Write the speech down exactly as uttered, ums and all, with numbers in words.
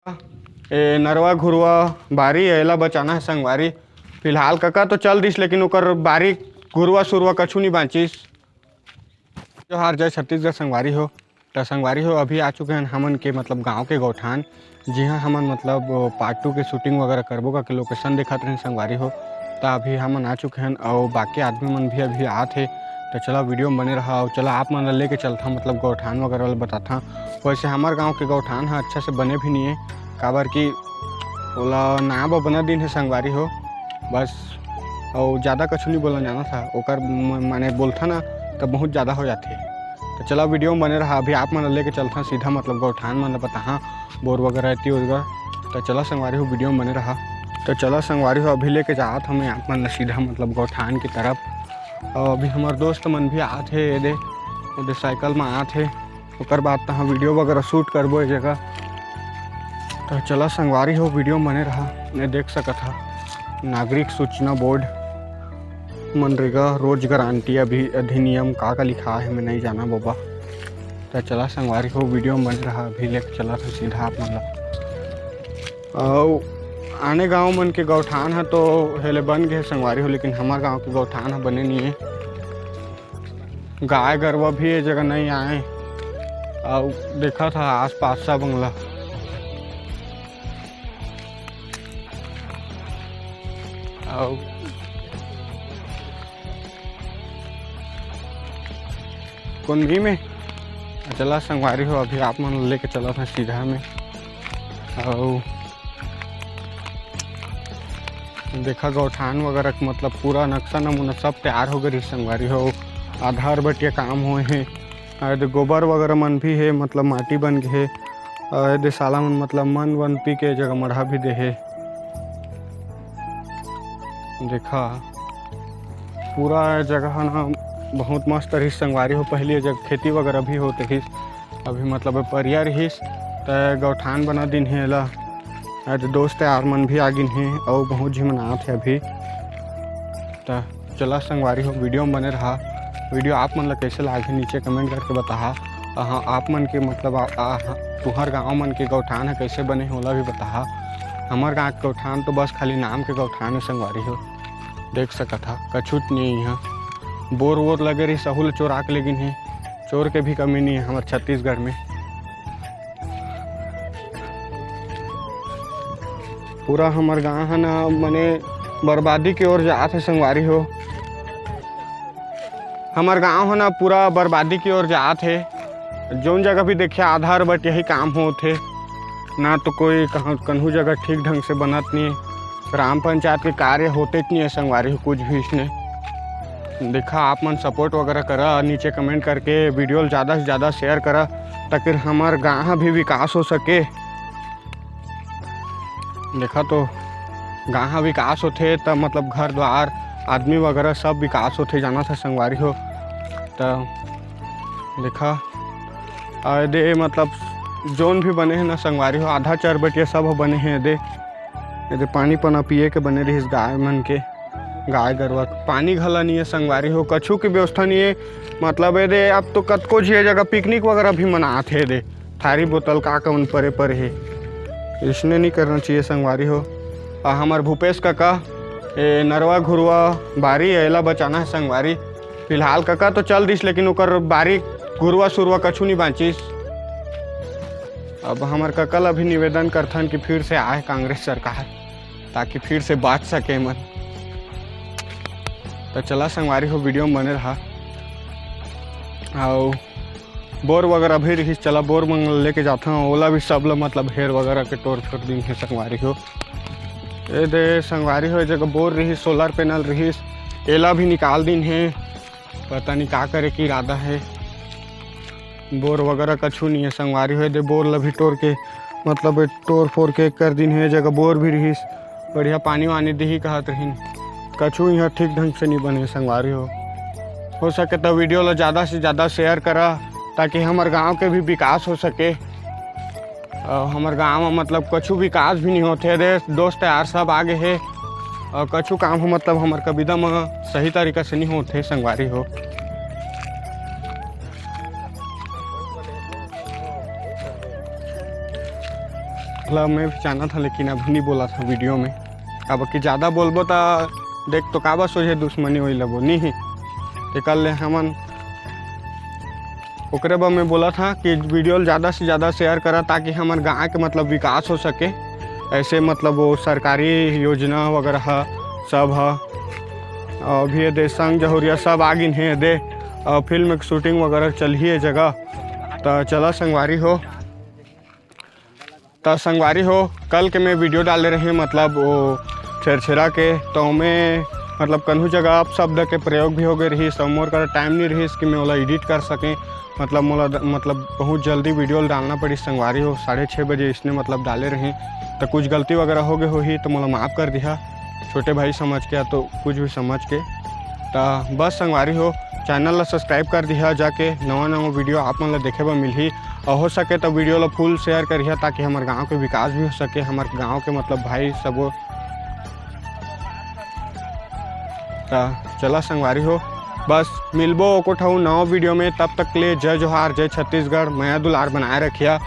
ए नरवा घुरवा बारी, एला बचाना हे संगवारी। फिलहाल कका तो चल दिस, लेकिन ओकर बारी घुरवा सुरवा कछु नहीं बांचिस। जोहार, जय छत्तीसगढ़ संगवारी हो। त संगवारी हो, अभी आ चुके हैं हमन के मतलब गांव के गौठान, जिहां हमन मतलब part two के shooting वगैरह करबो करके location देखत रहेन संगवारी हो। त अभी हमन आ चुके हैं और बाकी आदमी मन भी अभी आत हे। त चला video में बने रहा और चला आप मन ला लेके चलता मतलब गौठान वगैरह ला बताता। वैसे हमार गांव के गौठान ह अच्छा से बने भी नहीं है, काबर कि ओला नाम बना दिन है संगवारी हो, बस। और ज़्यादा कछु नहीं बोला जाना था ओकर म-, माने बोलता ना तो बहुत ज़्यादा हो जाते। तो चला video में बने रहा, अभी आप मन लेके चलता सीधा मतलब गौठान मन बताहा बोर वगैरह रहती उधर। तो चला संगवारी हो video में बने रहा। तो चला संगवारी हो, अभी लेके जात हमें आप मन सीधा मतलब गौठान की तरफ। और अभी हमार दोस्त मन भी आत हे, ये दे, ये दे साइकिल में आत हे। ओकर बाद तहाँ video वगैरह shoot करबो ए जगह। तो चला संगवारी हो, video में बने रहा। मैं देख सकत हा नागरिक सूचना बोर्ड, मनरेगा, रोज गारंटी अभी अधिनियम का का लिखा है, मैं नहीं जाना बाबा। तो चला संगवारी हो, video में बने रहा। अभी लेके चला था सीधा आप मतलब। और आने गांव मन के गौठान है तो हेले बन गए संगवारी हो, लेकिन हमार गांव के गौठान है बने नहीं है। गाय गरवा भी ये जगह नहीं आए। और देखा था आसपास सब बंगला। और कौन भी में चला संगवारी हो, अभी आप मन लेके चला था सीधा में। और देखा गौठान वगैरह के मतलब पूरा नक्शा नमूना सब तैयार हो गए संगवारी हो। आधार बटिया काम हुए हैं। और एदे गोबर वगैरह मन भी है, मतलब माटी बन गए है। और एदे साला मन मतलब मन वन पी के जगह मढ़ा भी दे है। देखा पूरा जगह ना बहुत मस्त रही संगवारी हो। पहले ये जगह खेती वगैरह भी होते रहिस, अभी मतलब परिया रहिस, त गौठान बना दिन है एला। आज दोस्त यार मन भी आ गिन हे और बहुत झिमनात है अभी। त चला संगवारी हो, video में बने रहा। Video आप मन ला कैसे लागे नीचे comment करके बताहा। अहाँ आप मन के मतलब आ, आ, तुहर गांव मन के गौठान है कैसे बने हे ओला भी बताहा। हमार गांव के गौठान तो बस खाली नाम के गौठान है संगवारी हो, देख सकत हा कछुत नहीं है। बोर वोर लगे रही सहू ल चोरा के लेगिन हे। चोर के भी कमी नहीं है हमार छत्तीसगढ़ में। पूरा हमार गांव है ना मने बर्बादी की ओर जात है संगवारी हो। हमार गांव है ना पूरा बर्बादी की ओर जात है। जोन जगह भी देखिए आधार बट यही काम होत है, ना तो कोई कहाँ कन्हू जगह ठीक ढंग से बनत नहीं है। ग्राम पंचायत के कार्य होते नहीं है संगवारी हो कुछ भी इसने। देखा आप मन support वगैरह करा, नीचे comment करके video ला ज़्यादा से ज़्यादा share करा, ताकि हमार गांव भी विकास हो सके। देखा तो गांव विकास होथे त मतलब घर द्वार आदमी वगैरह सब विकास होथे, जाना था संगवारी हो। त देखा आ, एदे मतलब जोन भी बने है ना संगवारी हो, आधा चरबटिया सब ह बने है एदे। एदे पानी पना पिए के बने रहिस गाय मन के, गाय गरवा के। पानी घला नहीं है संगवारी हो, कछु के व्यवस्था नहीं है। मतलब एदे अब तो कतको झिया जगह picnic वगैरह भी मनात है एदे। थारी बोतल का कवन परे परे है, इसने नहीं करना चाहिए संगवारी हो। आ हमार भूपेश काका ए नरवा घुरवा बारी है, एला बचाना है संगवारी। फिलहाल काका तो चल दिस, लेकिन ओकर बारी घुरवा सुरवा कछु नहीं बांचिस। अब हमार काका ला भी निवेदन करथन कि फिर से आए कांग्रेस सरकार, ताकि फिर से बांच सके मन। तो चला संगवारी हो, video में बने रहा। आओ बोर वगैरह भी रहिस, चला बोर मन लेके जाथन, ओला भी सब ला मतलब हेर वगैरह के टोर फोर दिन है संगवारी हो। एदे संगवारी हो, ए जगह बोर रहिस, solar panel रहिस, एला भी निकाल दिन है। पता नहीं का करे के इरादा है। बोर वगैरह कछु नहीं है संगवारी हो, एदे बोर ला भी टोर के मतलब टोर फोर के कर दिन है। ए जगह बोर भी रहिस, बढ़िया पानी वानी दिही कहत रहिन, कछु यहाँ ठीक ढंग से नहीं बने संगवारी हो। हो सके तो video ला ज़्यादा से ज़्यादा share करा, ताकि हमार गांव के भी विकास हो सके। और हमार गांव में मतलब कछु विकास भी नहीं होते रे दोस्त यार, सब आगे है और कछु काम हो मतलब हमार कविता में सही तरीका से नहीं होते संगवारी हो। मतलब मैं भी जानत हँव, लेकिन अभी नहीं बोलत हँव वीडियो में। अब कि ज़्यादा बोलबो त देख तो काबर सोझे दुश्मनी होई लगबो, नहीं ही। तेकर ले हमन ओकरे बर मैं बोलत हँव कि वीडियो ल ज़्यादा से ज़्यादा share करा, ताकि हमर गाँव के मतलब विकास हो सके। ऐसे मतलब वो सरकारी योजना वगैरह ह, सब ह। अभी ये दे संग जहुरिया सब आ गिन हे दे, अउ फिल्म के shooting वगैरह चलही ये जगह। त चला संगवारी हो, त संगवारी हो, कल के मैं वीडियो डाले रहें, मतलब वो छेरछेरा के, त ओमे मतलब कन्हू जगह अपशब्द के प्रयोग भी हो गए रहिस, अउ मोर करा टाइम नहीं रहिस कि मैं ओला एडिट कर सकें। मतलब मोला द-, मतलब बहुत जल्दी वीडियो डालना पड़ी संगवारी हो, साढ़े छः बजे इसने मतलब डाले रहें, त कुछ गलती वगैरह हो गए होही त मोला माफ़ कर दिहा, छोटे भाई समझ के या तो कुछ भी समझ के। त बस संगवारी हो, चैनल ला सब्सक्राइब कर दिहा जाके, नवा नवा वीडियो आप मन ला देखे बर मिलही। अउ हो सके त वीडियो ला full share करिहा, ताकि हमर गांव के विकास भी हो सके, हमर गांव के मतलब भाई सबो। त चला संगवारी हो, बस मिलबो एको ठऊ नवा वीडियो में। तब तक के लिए जय जोहार, जय छत्तीसगढ़, मया दुलार बनाए रखिहा।